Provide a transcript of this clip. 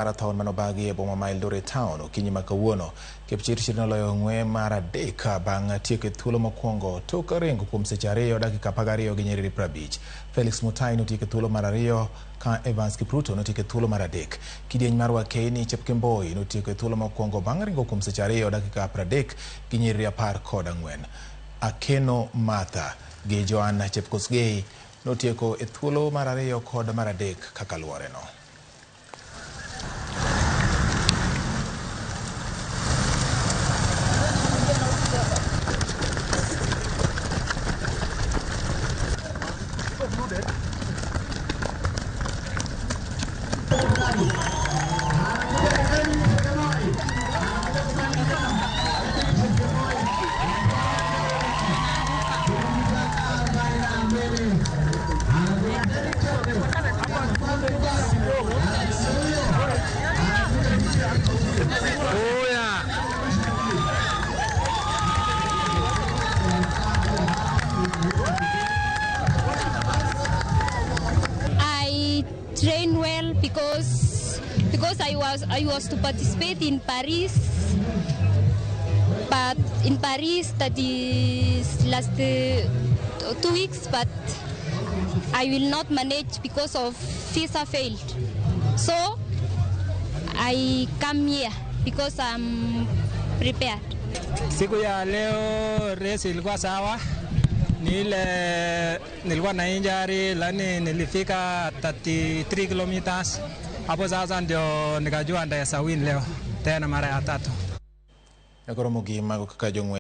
Marathon manobagi e boma ma Eldoret Town okinyi ma kawuono. Kipchirchir noloyo ng'we mar adek bang' tieko e thuolo mokwongo tok ringo kuom seche 2 dakika 12 gi nyiriri 50. Felix Mutai notieko e thuolo mar 2 ka Evans Kipruto notieko e thuolo mar 3. Kidieny mar Wakeini Chepkemboi notieko e thuolo mokwongo bang' ringo kuom seche 2 dakika 30 gi nyiriri 14. Akeno Martha gi Joan Chepkosgei notieko e thuolo mar 2 kod mar 3 kaka luoreno. I train well because I was to participate in Paris, but in Paris that is last 2 weeks, but I will not manage because of visa failed. So I come here because I'm prepared. Siku ya leo race ilikuwa sawa, ni ile nilikuwa na injury, lakini nilifika 33 kilometers. Hapo sasa ndio nikajua ndaweza win leo tena mara ya tatu. Koro mogik mago kaka jong'we.